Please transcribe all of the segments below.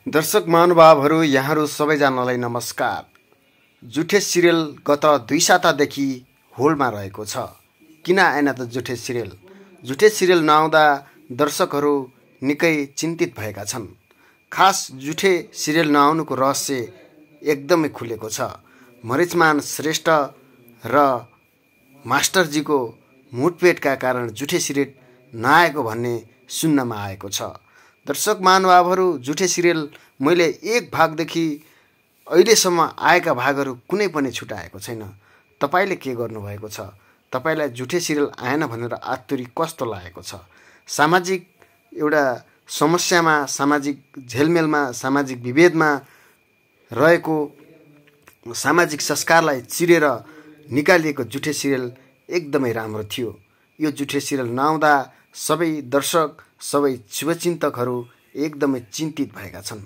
दर्शक महानुभावहरू यहाँहरू सबैजनालाई नमस्कार। जुठे सिरियल गत 2 सातादेखि होल्डमा रहेको छ। किन आएन त जुठे सिरियल? जुठे सिरियल नआउँदा दर्शकहरू निकै चिन्तित भएका छन्। खास जुठे सिरियल नआउनुको रहस्य एकदमै खुलेको छ। मरिचमान श्रेष्ठ र मास्टरजीको मुठभेडका कारण जुठे सिरियल नआएको भन्ने सुन्नमा आएको छ। दर्शक महानुभावहरू, जुठे सिरियल मैले 1 भागदेखि अहिलेसम्म आएका भागहरू कुनै पनि छुटाएको छैन। तपाईले के गर्नुभएको छ? तपाईलाई जुठे सिरियल आएन भनेर आत्तुरी कस्तो लागेको छ? सामाजिक एउटा समस्यामा, सामाजिक झेलमेलमा, सामाजिक विभेदमा रहेको सामाजिक संस्कारलाई चिरेर निकालिएको जुठे सिरियल एकदमै राम्रो थियो। यो जुठे सिरियल नआउँदा सबै दर्शक, सबै शुभचिन्तकहरू एकदमै चिन्तित भएका छन्।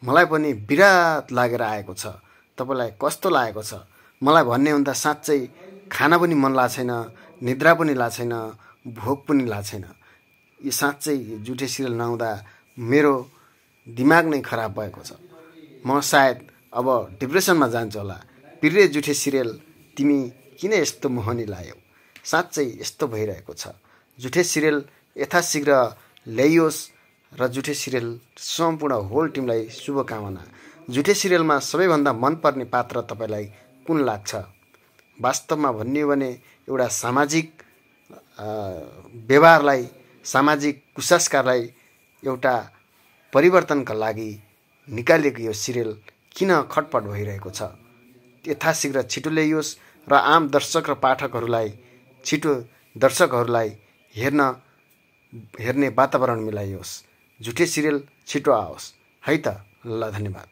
मलाई पनि विराट लागेर आएको छ। तपाईलाई कस्तो लागेको छ? मलाई भन्ने हुँदा साँच्चै खाना पनि मन लाग्छ छैन, निद्रा पनि लाग्छ छैन, भोक पनि लाग्छ छैन। यो साँच्चै जुठे सिरियल नआउँदा मेरो दिमाग नै खराब भएको छ। म सायद अब डिप्रेसनमा जान्छु होला। प्रिय जुठे सिरियल, तिमी किन यस्तो मोहनी लाग्यौ? साँच्चै यस्तो भइरहेको छ। जुठे सिरियल यथाशीघ्र ल्याइयोस् र जुठे सिरियल सम्पूर्ण होल टिमलाई शुभकामना। जुठे सिरियलमा सबैभन्दा मनपर्ने पात्र तपाईलाई कुन लाग्छ? वास्तवमा भन्ने हो भने एउटा सामाजिक व्यवहारलाई, सामाजिक कुसंस्कारलाई एउटा परिवर्तनका लागि निकालिएको यो सिरियल किन खटपट भइरहेको छ? यथाशीघ्र छिटो ल्याइयोस् र आम दर्शक र पाठकहरूलाई छिटो दर्शकहरूलाई हेर्ने वातावरण मिलाइयोस्। जुठे सिरियल छिटो आओस् है त। ल, धन्यवाद।